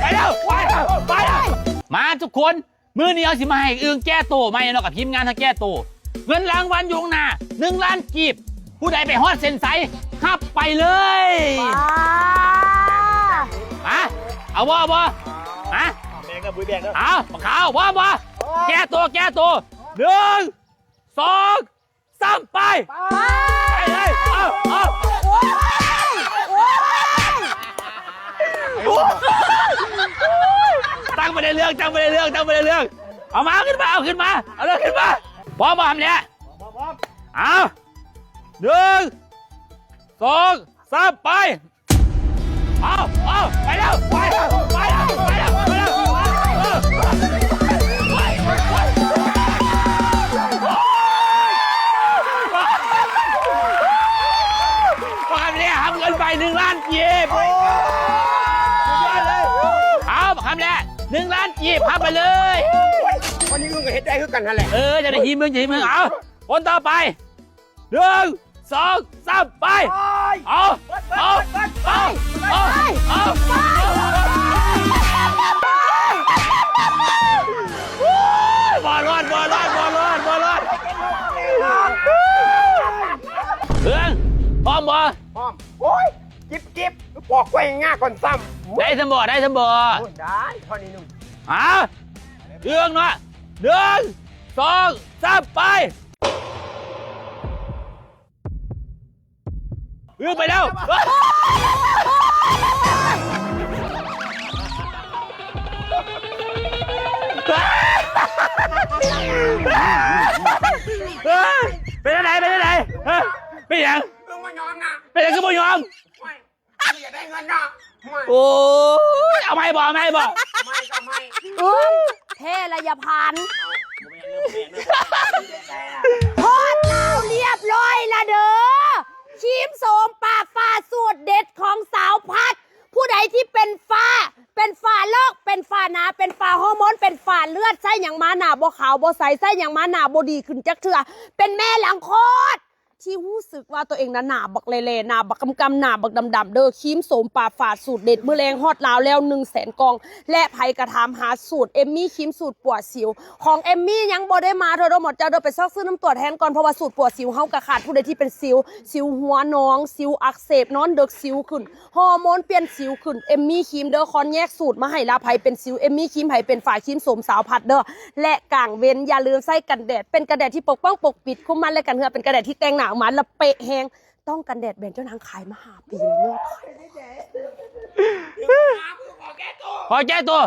ໄປແລ້ວ ໄປແລ້ວ ໄປແລ້ວ ມາທຸກຄົນ ມື້ນີ້ເຮົາຊິມາໃຫ້ອຶ່ງແກ້ໂຕໃໝ່ເນາະ ກັບທີມງານເຮົາແກ້ໂຕ ເງິນລາງວັນຢູ່ຂ້າງໜ້າ ໜຶ່ງລ້ານກີບ ຜູ້ໃດໄປຮອດເສັ້ນໄຊ ຮັບໄປເລີຍ ມາ ເອົາບໍ່ ເອົາບໍ່ ຮະ ແບ່ງເດີ ບຸ້ຍແບ່ງເດີ ເອົາ ບັກຂາວ ພ້ອມບໍ່ ແກ້ໂຕ ແກ້ໂຕ ໜຶ່ງ ສອງ ສາມ ໄປ ໄປ ໄປເລີຍ ເອົາ ເອົາ ໂອ້ຍ ໂອ້ຍ ຕັ້ງບໍ່ໄດ້ເລື່ອງ ຕັ້ງບໍ່ໄດ້ເລື່ອງ ຕັ້ງບໍ່ໄດ້ເລື່ອງ ເອົາມາ ເອົາຂຶ້ນມາ ເອົາຂຶ້ນມາ ເອົາເລີຍຂຶ້ນມາ ພ້ອມບໍ່ ຫຳແຫຼະ ເອົາ ໜຶ່ງ ສອງ ສາມ ໄປ ເອົາ ເອົາ ໄປແລ້ວ ໄປແລ້ວ ໄປແລ້ວ ໄປແລ້ວ ໄປແລ້ວ ເອີ ບັກຄຳແຫຼະ ຮັບເງິນໄປໜຶ່ງລ້ານກີບ ໂອ້ຍ ສຸດຍອດເລີຍ ເອົາ ບັກຄຳແຫຼະ ໜຶ່ງລ້ານກີບ ຮັບໄປເລີຍ ຄົນທີ່ມຶງກໍເຮັດໄດ້ຄືກັນຫັ້ນແຫຼະ ເອີ ຈະໄດ້ທີ່ມຶງ ທີ່ມຶງ ເອົາ ຄົນຕໍ່ໄປ ໜຶ່ງ ສອງ ສາມ ໄປ ເອົາ ເອົາ ເອົາ ເອົາ ເອົາ ບໍ່ລອດ ບໍ່ລອດ ບໍ່ລອດ ບໍ່ລອດ ເອີ ພ້ອມບໍ່? ພ້ອມ ໂອ້ຍ ຈິບໆ ປອກກ້ວຍຫຍ້າກ່ອນຊ້ຳ ໄດ້ຊຳບໍ່? ໄດ້ຊຳບໍ່? ໂອ້ຍ ໄດ້ ພໍນິດໜຶ່ງ ເອົາ ເລື່ອງເນາະ ໜຶ່ງ ສອງ ສາມ ໄປ ອື ໄປແລ້ວ ເປັນຈັ່ງໃດ? ເປັນຈັ່ງໃດ? ຮະ? ເປັນຫຍັງ? ມຶງບໍ່ຍອມນະ ເປັນຫຍັງຄືບໍ່ຍອມ? ໂອ້ຍ ຢາກໄດ້ເງິນເນາະ ໂອ້ຍ ໂອ້ຍ ເອົາໃໝ່ບໍ່? ເອົາໃໝ່ບໍ່? ເອົາໃໝ່ກໍໃໝ່ ອືມ ແພ້ລະຢ່າຜ່ານ ຮອດລາວລຽບຮ້ອຍລະເດີ ຄຣີມໂສມປາບຝ້າສູດເດັດຂອງສາວພັດ ຜູ້ໃດທີ່ເປັນຝ້າ ເປັນຝ້າເລິກ ເປັນຝ້າໜາ ເປັນຝ້າຮໍໂມນ ເປັນຝ້າເລືອດ ໃຊ້ຫຍັງມາໜ້າບໍ່ຂາວບໍ່ໃສ ໃຊ້ຫຍັງມາໜ້າບໍ່ດີຂຶ້ນຈັກເທື່ອ ເປັນແມ່ຫຼັງຄອດ ທີ່ຮູ້ສຶກວ່າຕົວເອງນະໜ້າບັກແຫຼໆ ໜ້າບັກກຳໆ ໜ້າບັກດຳໆ ເດີ ຄຣີມໂສມປາບຝ້າສູດເດັດ ມື້ແລງຮອດລາວແລ້ວໜຶ່ງແສນກ່ອງ ແລະ ໃຜກະຖາມຫາສູດເອມມີ ຄຣີມສູດປົວສິວ ຂອງເອມມີຍັງບໍ່ໄດ້ມາເທື່ອເດີ ໝົດເຈົ້າເດີ ໄປຊອກຊື້ນຳຕົວແທນກ່ອນ ເພາະວ່າສູດປົວສິວເຮົາກະຂາດ ຜູ້ໃດທີ່ເປັນສິວ ສິວຫົວໜອງ ສິວອັກເສບ ນອນເດິກ ສິວຂຶ້ນ ຮໍໂມນປ່ຽນ ສິວຂຶ້ນ ເອມມີຄຣີມເດີ ຄອນແຍກສູດມາໃຫ້ລະ ໃຜເປັນສິວ ເອມມີຄຣີມ ໃຜເປັນຝ້າ ຄຣີມໂສມສາວພັດເດີ ແລະ ກາງເວັນຢ່າລືມໃຊ້ກັນແດດ ເປັນກັນແດດທີ່ປົກປ້ອງປົກປິດ ຄຸມມັນ ແລະ ກັນເຫື່ອ ເປັນກັນແດດທີ່ແຕ່ງໜ້າອອກມາລະເປະແຮງ ຕ້ອງກັນແດດແບຣນເຈົ້ານາງຂາຍມາຫ້າປີແລ້ວຍອດຂາຍ ຂໍແກ້ຕົວ